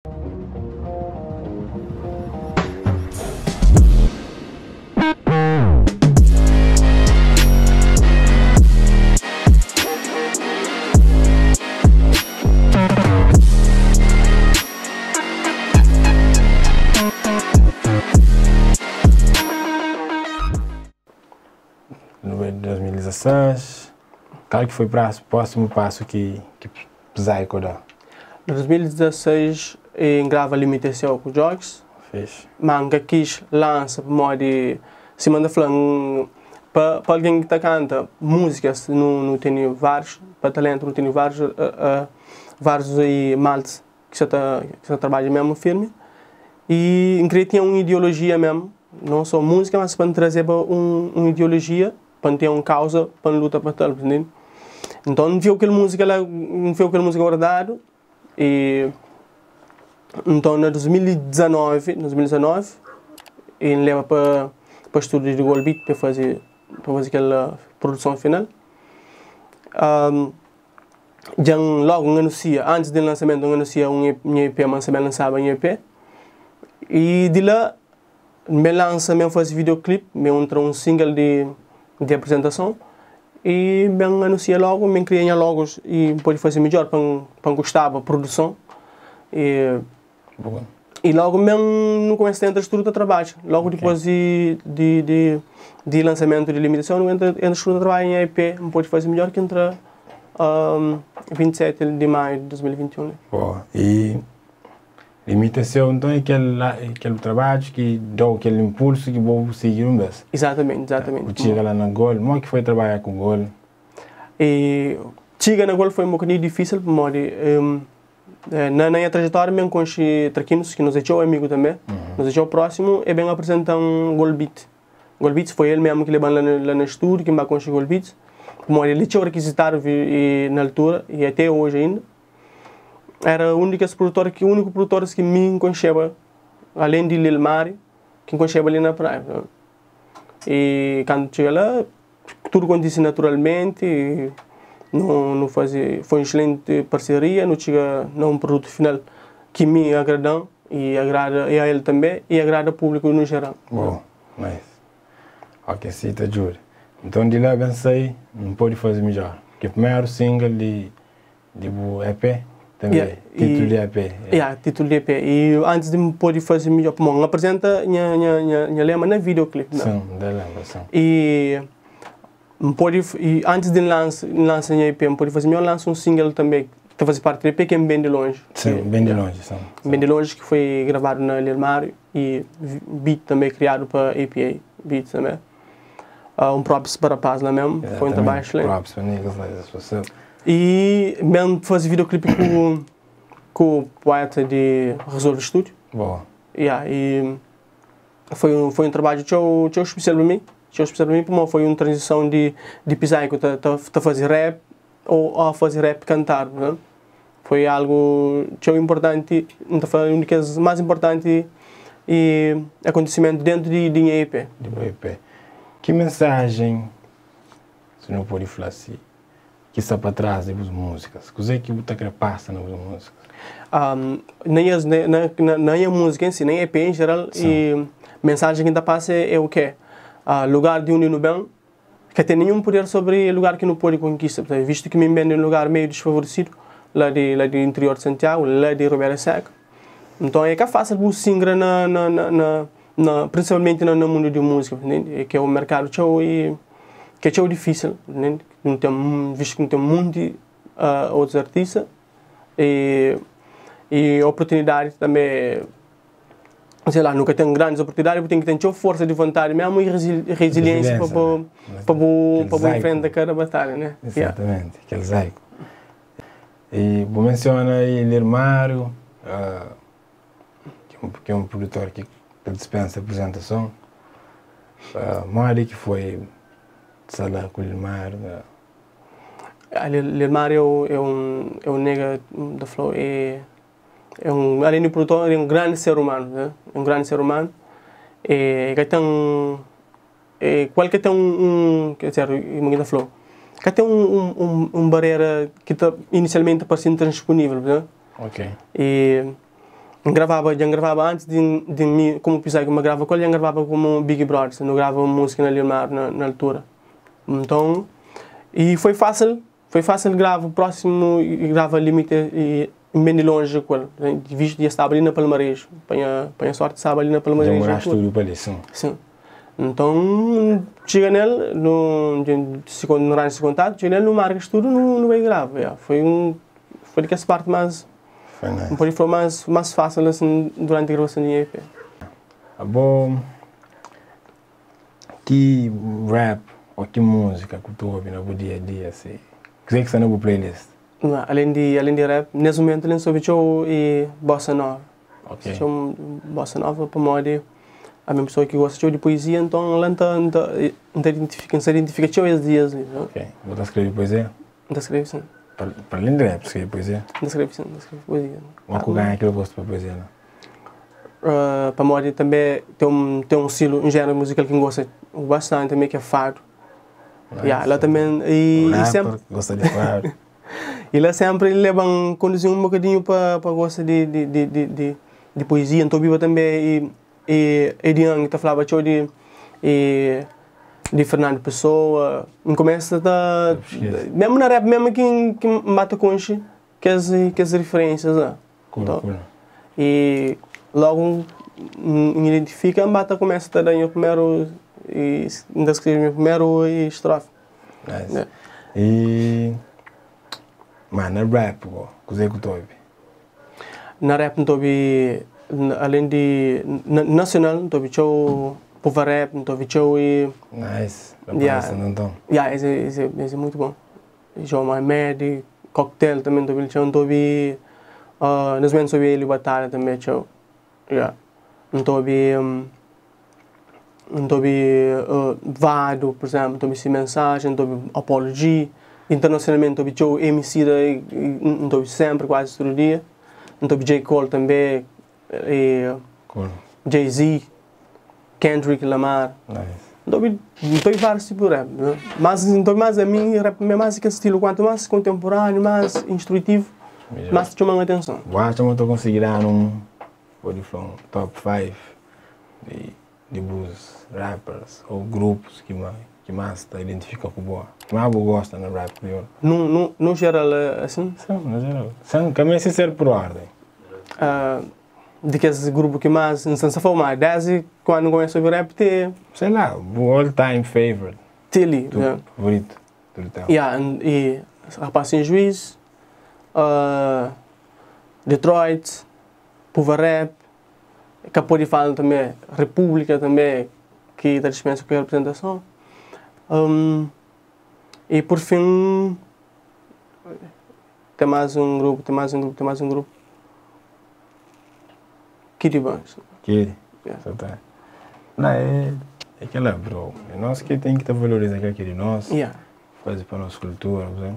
No 2016, kal ki foi prósimu pasu ki Psycho da? Na 2016 N grava Limite Céu ku Jogs, ma N ka kis lansa pamodi sima N ta fla pa algen ki ta kanta múzikas nu tene várius, pa talentu nu tene várius várius maltas ki sa ta ki sa ta trabadja mesmu firmi y N kre tinha un ideolojia mesmu, non so múzika mas pa N trazeba un ideolojia pa N ten un kauza pa N luta pa tal, ntende? Nton N viu kel múzika la, N viu kel múzika guardadu y nton na 2019, 2019 N leba pa pa stúdiu di Gold Beat pa faze pa faze kel produson final. Dja N logu N anusia, antis di lansamentu N anusia un nha EP ma N sta ben lansaba nha EP y di la N ben lansa, N ben faze videoclip, N ben tra un single di di aprizentason y N ben anusia logu, N ben kria nha logos y N pode faze midjor pa N pa N gostaba produson y Y logu men nu kumesa ta entra studu ta trabadja. Logu dipôs di di di di lansamentu di Limitason nu entra entra studu ta trabadja nha EP N pode faze midjor ki entra 27 di maiu di 2021 li. Boa. Y Limitason nton é kel kel trabadju ki dau kel inpulsu ki bo bu sigi un bes. Izatamenti, izatamenti. Bu txiga la na Gol, modi ki foi trabadja ku Gol? E txiga na Gol foi un bokadinhu difísil pamodi Na nha trajetória mi N konxe Trakinos ki nos é txeu amigu tanbe, nos é txeu prósimu, e ben apresenta-m Gold Beat. Gold Beats foi el mesmu ki leba-m la na stúdiu ki N ba konxe Gold Beats, pamodi el é txeu rekizitadu na altura i até oji ainda. Éra un di kes produtor ki úniku produtoris ki mi N konxeba, alén di Lil Mário, ki N konxeba li na Praia. I kantu txiga la. Tudu kontise naturalmenti, nu nu faze, foi un excelenti parseria, nu txiga na un produtu final ki mi agradan y agrada y a el tanbe y agrada públiku nu jeral. Bo, nice. Ok, si ta djuda. Nton di la ben sai, N pode faze midjor. Ki primeru single di di bu EP tanbe, Yeah, titulu y di EP. yeah, titulu di EP. Y antis di N pode faze midjor, pamodi N apresenta nha nha nha nha lema na videoclip na. Sin, N ta lenbra, sin. Y N pode y antis di N lansa N lansa nha EP, N pode faze midjor, N lansa un single tanbe ki ta faze parti di EP ki é N Ben di Lonji. Sin, Ben di Lonji, sin. N Ben di Lonji ki foi gravadu na Lil Mário y beat tanbe kriadu pa APA Beats tanbe. Un props pa rapaz la mesmu, foi un trabadju excelenti. Props pa niggas la, that's what's up. E ben faze videoclip ku ku poeta di Resolve Studio. Boa. Yeah, e foi um foi um trabadju txeu txeu spesial pa mi, txeu spesial pa mi pamodi foi um tranzison di di Psycho ta ta ta faze rap ou a faze rap kantadu, né? Foi algu txeu inportanti, N ta fla un di kes más inportanti i akontisimentu dentu di di nha EP. Di bu EP. Ki mensajen, si nu pode fla si, ki sta pa tras di bus múzikas? Kuzê ki bu ta kre pasa na bus múzikas? Na nhas na na nha múzika en si, na nha EP en jeral, i mensajen ki N ta pasa é o ke? Lugar di undi nu ben Ka ten ninhun puder sobri lugar ki nu pode konkista, vistu ki mi N ben di un lugar meiu disfavoresidu, la di la di interior di Santiagu, la di Rubera Seka. Nton é ka fásil bu singra na na na na na prinsipalmenti na na mundu di múzika, ntende? Ki é un merkadu txeu i ki é txeu difísil, ntende? Nu ten vistu ki nu ten munti otus artista i i oportunidadi tanbe. Sei la, nu ka ten grandis oportunidadi, bu ten ki ten txeu forsa di vontadi mesmu i reziliensia pa bu pa bu pa bu enfrenta kada batalha, ne? Exatamente, kel zaiku. I bu mensiona Ilir Mário, ki é un produtor ki ta dispensa aprizentason. Modi ki foi sta la ku Ilir Mário? Ilir Mário é un é un nega, N ta fla-u, é É un, alén di produtor, el é un grandi ser umanu, né? É un grandi ser umanu. E ka ten, e ku el ka ten un, un, ker dizer, kuma ki N ta fla-u? Ka ten un, un, un barera ki ta inisialmenti ta parse intransponível, né? Ok. E. N gravaba, dja N gravaba antis di di mi komu Psy kuma grava ku el, dja N gravaba komu Big Brothers, nu grava un múzika na Lilmar na na altura. Nton, i foi fásil, foi fásil grava prósimu i grava Limite i N ben di lonji ku el, vistu dja staba li na Palmareju, pa nha pa nha sorti staba li na Dja Palmareju mora na altura. stúdiu pa li, sin. Sin. Nton, txiga nel, nu si nu ranja si kontatu, txiga nel nu marka stúdiu nu nu bai grava, ya. Foi un foi di kes parti más Foi N nice. pode fla más más fásil asin duranti gravason di nha EP. Abo, ki rap ô ki múzika ku tu obi na bu dia a dia si? Kuzê ki sta na bu playlist? Nha, alén di alén di rap, nes mumentu li N sta obi txeu e bossa nova. Ok. Txeu bossa nova pamodi ami é un pesoa ki gosta txeu di poezia, nton la N ta N ta N ta identifika N sta identifika txeu es dias li. Ok. Bu ta skrebe poezia? N ta skrebe sin. Pa alén di rap, skrebe poezia? N ta skrebe sin, N ta skrebe poezia. Kuma ku ganha kel gostu pa poezia la? Pamodi tanbe ten un ten un stilu, un jéneru muzikal ki N gosta bastanti tanbe ki é fadu. Ya, la tanbe i Rapper senpri gosta di fadu. I la senpri leba-m, konduzi-m un bokadinhu pa pa gosta di di di di di di poezia. N ta obiba tanbe i i Eddie Young ta flaba txeu di i di Fernando Pessoa. N kumesa ta mesmu na rap mesmu ki N ki N ba ta konxe kes kes riferensias la. Cool, Nton, cool. i logu N identifika N ba ta kumesa ta da nha primeru i N ta skrebe nha primeru estrofe. Nice. I ma na rap go, kuzê ku ta obi? Na rap N ta obi alén di nasional N ta obi txeu Pova Rap, N ta obi txeu i Nice, Ya, rapaz Santo Antão. ya, es é es é es é mutu bon. João Mamede, Cocktail tanbe N ta obi-l txeu, N ta obi nes momentu N ta obi Hélio Batalha tanbe txeu, ya. N ta obi N ta obi Vado, pur izénplu, N ta obi Si Mensajen, N ta obi Apollo G. Internasionalmenti N ta obi txeu Emicida, N ta obi sénpri, kuazi tudu dia. N ta obi J. Cole tanbe, e Jay-Z, Kendrick Lamar. N ta obi, N ta obi várius tipu di rap, mas N ta obi más ami rap é más kel stilu kuantu más kontenpuraniu, más instrutivu, más ta txoma-m atenson. Bu atxa ma ta konsigi da-nu un, pode fla un top 5 di di bus rappers ou grupus ki ma ki más ta identifika ku bo, ki más bu gosta na rap kriolu? Nu nu nu jeral asin? Sin, na jeral. Sen, ka meste ser pur orden. Di kes grupu ki más N sta fla ma desdi kuandu N kumesa obi rap te. Sei la, bu all time favorite. Te li, Tu favoritu tudu tempu. Ya, i Rapaz Sem Juiz, Detroit, Puva Rap, Ka pode fala tanbe Repúblika tanbe ki ta dispensa kualker apresentason. I pur fin ten más un grupu, ten más un grupu, ten más un grupu, Kid Banks. Kid? Sa ta. Na é é kela bro, é nos ki ten ki ta valoriza kel ki é di nos, faze pa nos kultura, bu sabe.